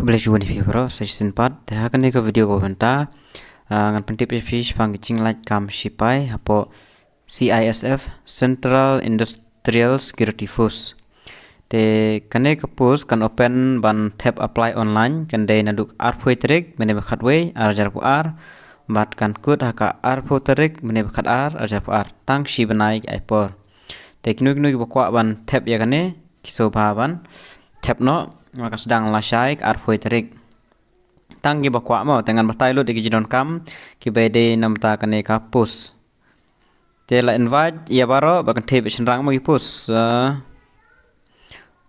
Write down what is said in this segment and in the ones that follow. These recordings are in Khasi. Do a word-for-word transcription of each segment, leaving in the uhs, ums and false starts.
Khublei shibun ïa phi baroh sa shisien pat. Te ha kane ka video kaba mynta, ah, ngan pyntip ïa phi shaphang ka jinglait kam sipai hapoh C I S F, Central Industrial Security Force. Te kane ka post kan open ban thep apply online, kan dei naduh arphew tarik mynne ba khatwei ar hajar arphew ar, bad kan kut ha ka arphew tarik mynne ba khatar ar hajar arphew ar, tang shi bnai ki ai por. Te kino kino kiba kwah ban thep ïa kane, ki sngewbha ban thep noh, ba kan sdang lashai ka arphew tarik. Tang kiba kwah mo, te ngan batai lut ïa ki jingdonkam kiba dei na bynta kane ka post. Te la invite ïa baroh, ba kan thep shynrang mo ki post. Ah,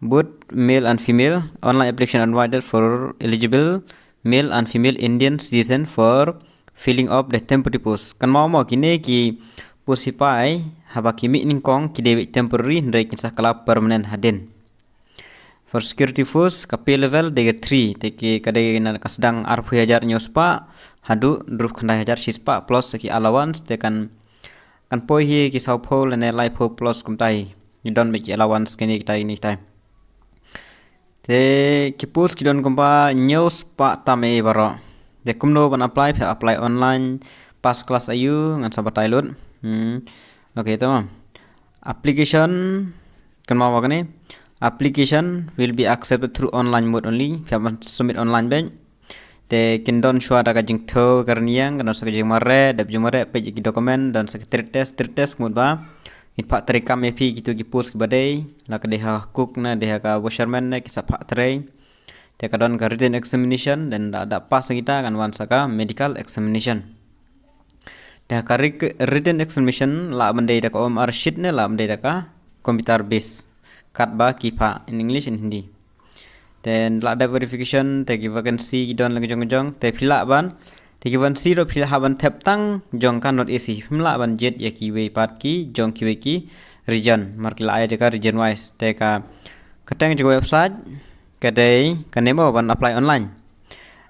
both male and female, online application invited for eligible male and female Indian citizen for filling of the temporary post. Kynmaw mo, kine ki post sipai haba ki mih nyngkong ki dei beit temporary, hynrei kin sa kylla permanent hadien. For security force, ka pay level dei ka three, te ki ka dei na ka sdang arphew hajar hynñiew spah haduh hynriewphew khyndai hajar shispah plus ki allowance, te kan, kan poi hi ki sawphew lane laiphew plus kumta hi. Ngi don beit ki allowance kine kitai kine kitai. Te ki post ki don kumba hynñiew spah tam eh baroh. Te kumno ban apply, phi apply online, pass class aiu, ngan sa batai lut. Hmm. Okay, tamam. Application, kynmaw ba kane, application will be accepted through online mode only. Phi hap ban submit online beit. Te kin don shuwa da ka jingthew ka rynïeng, kin don sa ka jingmareh, dep jingmareh, peit ïa ki document, don sa ki trade test, trade test ka mut ba ngin phah treikam ïa phi kito ki post kiba dei, la ka dei ha cook ne dei ha ka washerman ne, ki sa phah trei. Te ka don ka written examination, then da, da pass kita kan wan sa ka medical examination. Te ka writ-, written examination lah ban dei da ka O M R sheet ne lah ban dei da ka computer base. Katba ki phah in English and Hindi. Then la dep verification, te ki vacancy ki don la ka jong ka jong, te phi lah ban, te ki vacancy ruh phi lah ban thep tang jong ka North East hi. Phim lah ban jied ïa kiwei pat ki jong kiwei ki region. Namar ki la ai da ka region wise. Te ka kyrteng jong ka website ka dei kane mo, ban apply online.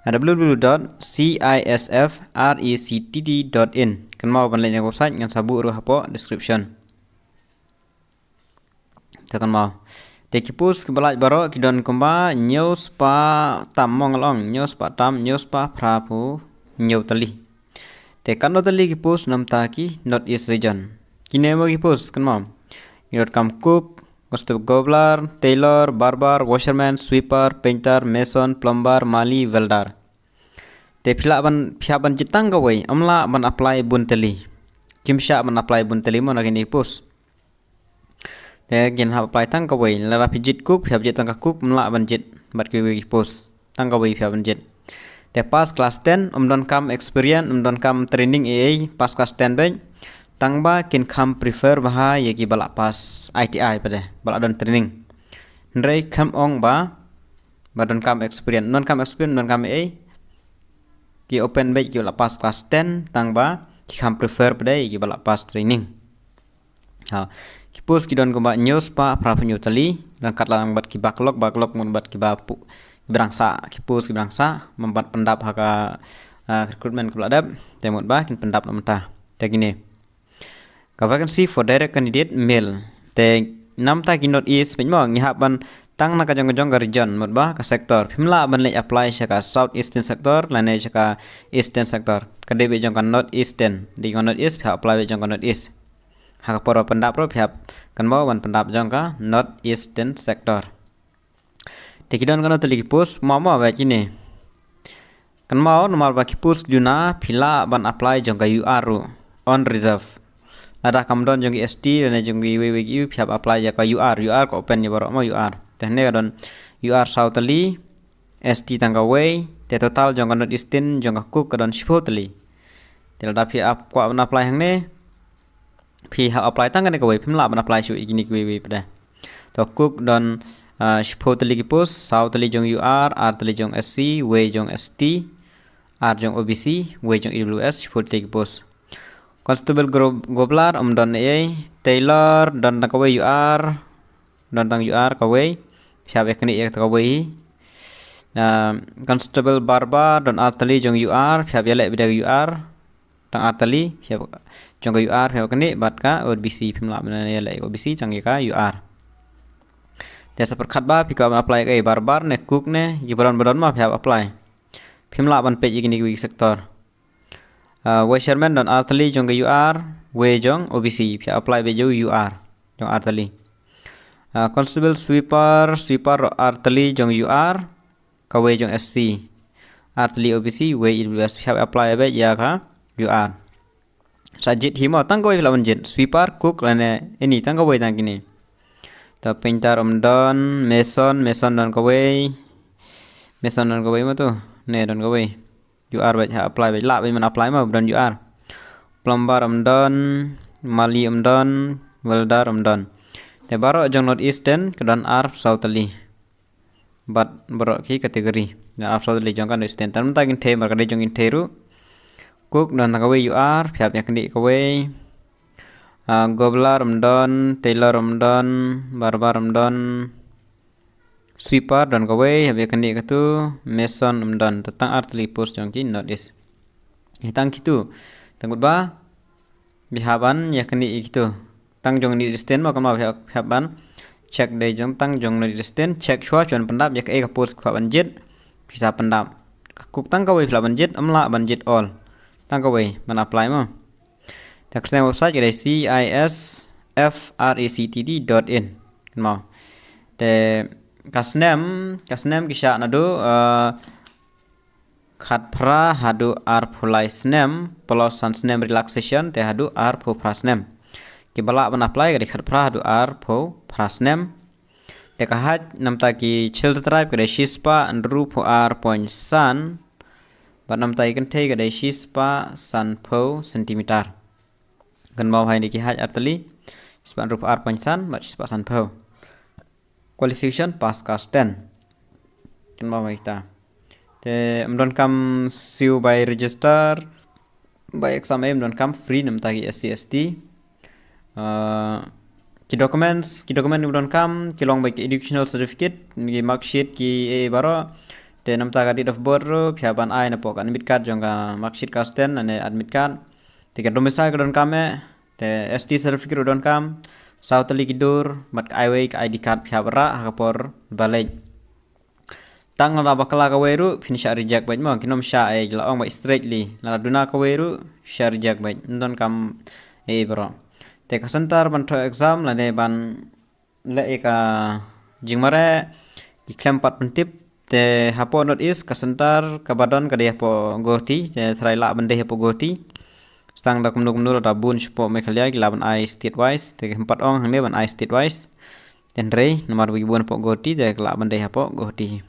W W W dot C I S F rectt dot in. Kynmaw ban leit na ka website, ngan sa buh ruh hapoh description. Te kynmaw. Te ki post kiba lait baroh ki don kumba hynñiew spah tam mo, nga la ong, hynñiew spah tam, hynñiew spah phraphew hynñiew tylli. Te katno tylli ki post na bynta ki North East region. Kine mo ki post, kynmaw. Ngi donkam cook, constable, cobbler, tailor, barber, washerman, sweeper, painter, mason, plumber, mali, welder. Te phi lah ban, phi hap ban jied tang kawei, ym lah ban apply bun tylli. Kim shah ban apply bun tylli mo na kine ki post. Te kin hap apply tang kawei, lada phi jied cook, phi hap jied tang ka cook, ym lah ban jied bad kiwei ki post. Tang kawei phi hap ban jied. Te pass class ten, ym donkam experience, ym donkam training ei ei, pass class ten beit. Tang ba kin kham prefer bha ïa kiba la pass I T I pat de, ba la don training. Hynrei kham ong ba, ba donkam experience, ym donkam experience, ym donkam ei ei. Ki open beit kiba la pass class ten, tang ba ki kham prefer pat de ïa kiba la pass training. Ha. Ki post ki don kumba hynñiew spah phraphew hynñiew tylli, ryngkat lang bad ki backlog, backlog mut bad kiba pu-, kiba dang sah, ki post kiba dang sah, mynba pyndap ha ka, ah, recruitment kaba la dep, te mut ba kin pyndap na mynta. Te kine. Ka vacancy for direct candidate male. Te na bynta ki North East, peit mo, ngi hap ban tang na ka jong ka jong ka region, mut ba ka sector. Phim lah ban leit apply sha ka South Eastern sector lane sha ka Eastern sector. Ka dei beit jong ka North Eastern. Dei ka North East, phi hap apply beit jong ka North East. Ha ka por ba pyndap ruh phi hap kynmaw ban pyndap jong ka North Eastern sector. Te ki don katno tylli ki post, mo mo beit kine. Kynmaw namar ba ki post duna phi lah ban apply jong ka U R ruh, on reserve. Lada kam don jong ki S T lane jong ki wei wei ki, phi hap apply ïa ka U R, U R ka open ïa baroh mo U R. Te hangne ka don U R saw tylli, S T tang kawei, te total jong ka North Eastern jong ka cook ka don shiphew tylli. Te lada phi ap, kwah ban apply hangne, phi hap apply tang kane kawei, phim lah ban apply shuh ïa kine kiwei wei pat de. To cook don, ah, shiphew tylli ki post, saw tylli jong U R, ar tylli jong S C, wei jong S T, ar jong O B C, wei jong E W S, shiphew tylli ki post. Constable gro-, cobbler, ym don ei ei, tailor don tang kawei U R, don tang U R kawei, phi hap ïa kane ïa tang kawei hi. Ah, constable barber don ar tylli jong U R, phi hap ïaleh beit da ka U R. Tang ar tylli, phi hap jong ka U R, phi hap kane bad ka O B C, phim lah ban ïaleh ka O B C, tang ïa ka U R. Te sa pyrkhat ba phi kwah ban apply kaei, barbar ne, cook ne, ki ba don ba don ma phi hap apply. Phim lah ban peit ïa kine kiwei ki sector. Uh, wei chairman don ar tylli jong ka U R, wei jong O B C, phi hap apply beit jong U R, jong ar tylli. Uh, constable, sweeper, sweeper ar tylli jong U R, kawei jong S C. Ar tylli O B C, wei E W S, phi hap apply beit ïa ka U R. Sa jied hi mo, tang kawei phi lah ban jied. Sweeper, cook lane ini, tang kawei tang kine. Ta painter ym don, mason, mason don kawei. Mason don kawei mo tu. Ne don kawei. U R beit, ha apply beit, lah beit ban apply mo, don U R. Plumber ym don, mali ym don, welder ym don. Te baroh jong North Eastern ka don arphew saw tylli. Bad baroh ki category. Don arphew saw tylli jong ka North Eastern. Te mynta ngin thei, mar ka dei jong ngin thei ruh. Cook don tang kawei U R, phi hap ïa kane kawei. Ah, cobbler ym don, tailor ym don, barber ym don, sweeper don kawei, hap ïa kane katu, mason ym don, te tang ar tylli post jong ki North East. Ïa tang kitu, tang kut ba, phi hap ban ïa kane ïa kitu. Tang jong North Eastern mo, kynmaw phi hap, phi hap ban check dei jong tang jong North Eastern, check shuwa, shuwa ban pyndap ïa kaei ka post phi hap ban jied, phi sa pyndap. Ka cook tang kawei phi lah ban jied, ym lah ban jied all. Tang kawei ban apply mo. Te ka kyrteng website ka dei C I S F R A C T T dot in. Kynmaw. Te ka snem, ka snem ki shah naduh, eh, khatphra haduh arphew lai snem, plus san snem relaxation, te haduh arphew phra snem. Ki ba lah ban apply ka dei khatphra haduh arphew phra snem. Te ka height namta ki Scheduled Tribe ka dei shispah hynriewphew ar point san. Bad namta ki kynthei ka dei shispah sanphew centimeter. Kynmaw, ha kine ki height ar tylli, shispah hynriewphew ar point san bad shispah sanphew. Qualification, pass class ten. Kynmaw ha kita. Te ym donkam siew by register, by exam, ym donkam, free namta ki S C S T. Uh, ki documents, ki document ki ba donkam ki long ba ki educational certificate, ki mark sheet, ki, eh, baroh. Te namta ka date of birth ruh phi hap ban ai napoh ka admit card jong ka, mark sheet class ten lane admit card. Te ka domicile ka donkam eh, te S T certificate ruh donkam, saw tylli ki dur, bad ka ai wei ka I D card phi hap rah ha ka por ba leit. Tang lada bakla kawei ruh phin shah reject beit mo, kin ym shah, eh, la ong beit straightly. Lada duna kawei ruh shah reject beit. Ym donkam, eh, baroh. Te ka center ban thoh exam lane ban leh ïa ka jingmareh, ki khlem pat pyntip. Te hapoh North East ka center kaba don ka dei hapoh Guwahati, te tharai lah ban dei hapoh Guwahati. Tang da kumno kumno lada bun shapoh Meghalaya ki lah ban ai state wise, te kim pat ong hangne ban ai state wise. Te hynrei namar ba ki bun hapoh Guwahati, te ki lah ban dei hapoh Guwahati.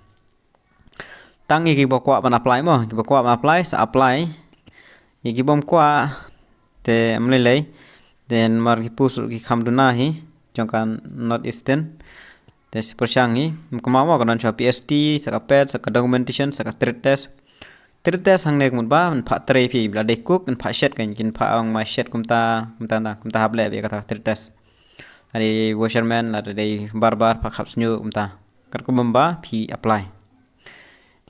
Tang ïa ki ba kwah ban apply mo, ki ba kwah ban apply sa apply. Ïa ki bym kwah te ym lei lei. Te namar ki post ruh ki kham duna hi jong ka North Eastern. Te sa pyrshang hi, ym kynmaw mo, ka don shuwa P S T, sa ka PET, sa ka documentation, sa ka trade test. Trade test hangne ka mut ba yn phah trei phi, ba la dei cook yn phah shet, kan kin phah ong ma shet kumta, kumta, kumta, kumta hap leh beit kata ka trade test. Lada dei washerman, lada dei barber, phah khap shñiuh kumta. Katkum ba phi apply.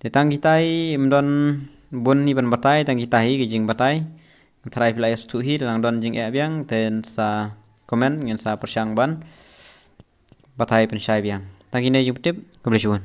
Te tang kita hi, ym don bun hi ban batai, tang kita hi ki jingbatai. Tharai phi la ïa sngewthuh hi, lada don jingeh biang, te sa comment, ngin sa pyrshang ban batai pynshai biang. Tang kine jingpyntip, khublei shibun.